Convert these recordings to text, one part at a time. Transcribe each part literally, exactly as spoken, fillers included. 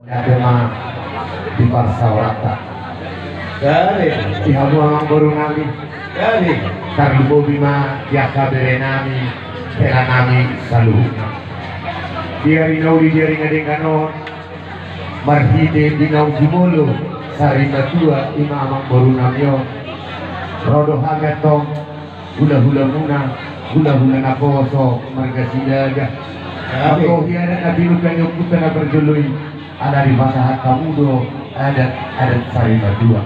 Ate ma di parsaoranta. Jadi. Di hamu amang boru nami. Jadi. Tarlumobi ma di angka bere nami, hela nami saluhutna. Di ari na uli, di ari na denggan on, marhite di naung jumolo sarimatua, i ma amang boru nami on, ro do hami antong, hulahulamuna, hulahula naposo marga Sinaga. Jadi. Manggohi adat na pinungka ni ompunta na parjolo i, ala dipasahat hamu do adat, adat sarimatua.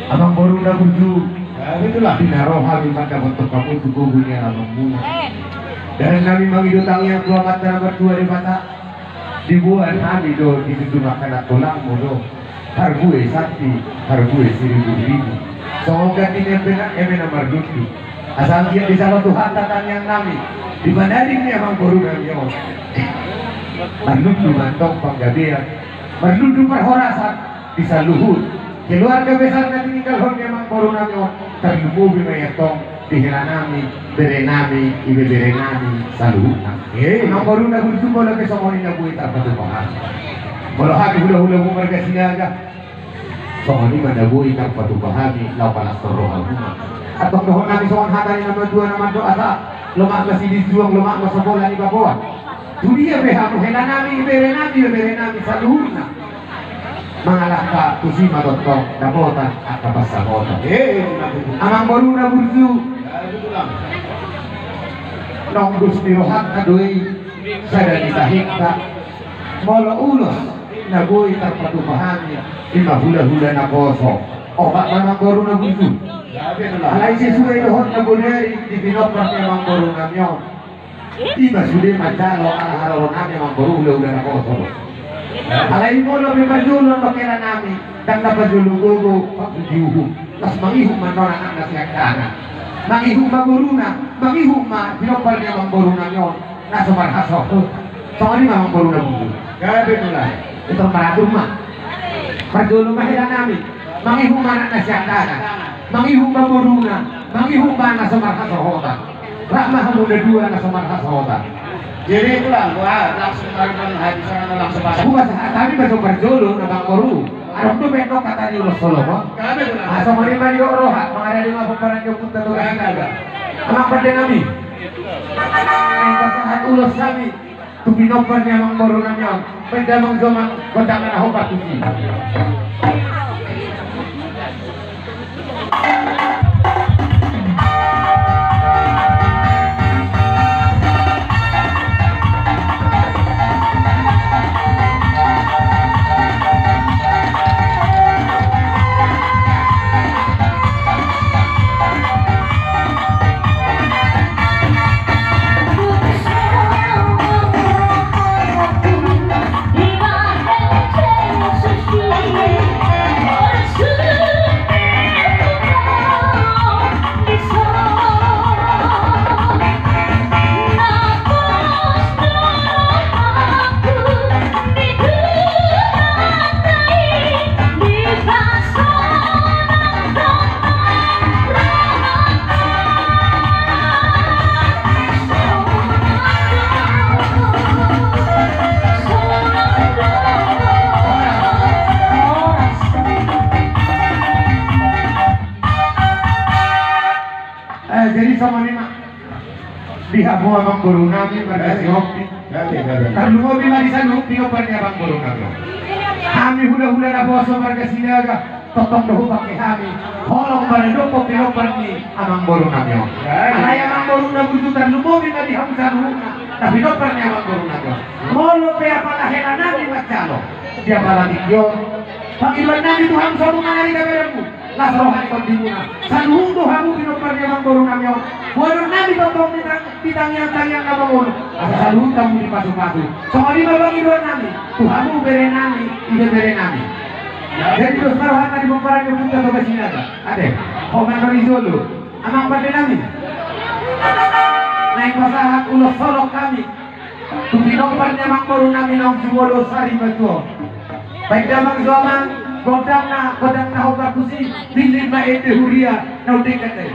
Amang boru na burju. Ya, betul lah. Di na ro hami mandapothon hamu tu gogo ni alamanmuna. Dalan nami mangido tangiang tu Amanta na martua Debata. Diboan hami do, dituduhon angka na tolangmu do. Harbue santi, harbue siribu-ribu. Songon ganding eme na, eme na marlundu. Asa anggiat dijalo Tuhanta tangiang nami di panarik ni amang boru nami on. Marlundu ma antong panggabean, marlundu parhorasan di saluhut keluarga besar na tininggalhon ni amang boru nami on. Tarlumobi ma i antong di hela nami, bere nami, ibebere nami saluhutna. Eh. Amang boru na burju, molo pe songon i na boi tarpatupa hami. Molo hami hulahulamu marga Sinaga, songon i ma na boi tarpatupa hami, laho palas torro hamu ma. Antong dohonon nami songon hata ni na matua na mandok, asa lomak ma silinjuang, lomak ma sopola ni baboan. Tu dia pe hamu hela nami, ibebere nami, ibebere nami saluhutna, mangalangka tusi ma tongtong dapotan angka pansamotan. Eh, amang boru na burju. Nonggus ni rohanta do i, sada ni tahingta. Molo ulos na boi tarpatupa hami, i ma hulahula naposo. Opat ma amang boru na burju. Alai sesuai dohot na bodari di pinompar ni amang boru nami on. I ma sude manjalo ala haroro nami amang boru, hulahula naposo. Alai molo pe parjolo do hela nami, ndang na parjolo gogo, pakuti uhum. Las mangihum ma annon anakna sian dana. Mangihum ma boruna, mangihum ma pinompar ni amang boru nami on na so marhasohotan. Songon i ma amang boru na burju. Gabe tulang. Itu maratur ma. Parjolo ma hela nami, mangihum ma anakna sian dana. Mangihum ma boruna, mangihum ma na so marhasohotan. Rap ma hamu na dua na so marhasohotan. Jadi tulang, wah, langsung marga habisan langsung pasang. Bukan, kami baru parjolo na amang boru. Adong do baen do hata ni ulos holong on. Gabe tulang. Asa mari mari do roha, mangarade ma pomparan ni ompunta tu. Gabe, gabe. Amang pande nami. Pasahat ulos hami tu pinompar ni amang boru nami on. Baen damang jo amang gondang na hombar tusi. Eh, jadi songon i ma. Di hamu amang boru nami marga Sihombing. Gabe, gabe. Tarlumobi ma di saluhut pinompar ni amang boru nami. Hami hulahula naposo marga Sinaga, tongtong do hupangke hami holong maradophon pinompar ni amang boru nami on. Gabe. Alai amang boru na burju, tarlumobi ma di hamu saluhutna na pinompar ni amang boru nami on. Molo pe apala hela nami manjalo di apala tingki on, pangidoan nami tu hamu saluhutna na di gaberenmu. Las roha ni tondimuna. Saluhut do hamu pinompar ni amang boru nami on. Boanon nami tongtong di tang-, di tangiang-tangiang na mangolu. Asa saluhut hamu dipasupasu. Songon i ma pangidoan nami tu hamu bere nami, ibebere nami. Jadi dos ma rohanta di pomparan ni ompunta Toga Sinaga. Ate, ho ma annon di jolo. Amang pande nami. Naeng pasahat ulos holong hami tu pinompar ni amang boru nami naung jumolo sarimatua on. Baen damang jo amang gondangna, gondang na hombar tusi, pinillit ma ende huria naung denggan i.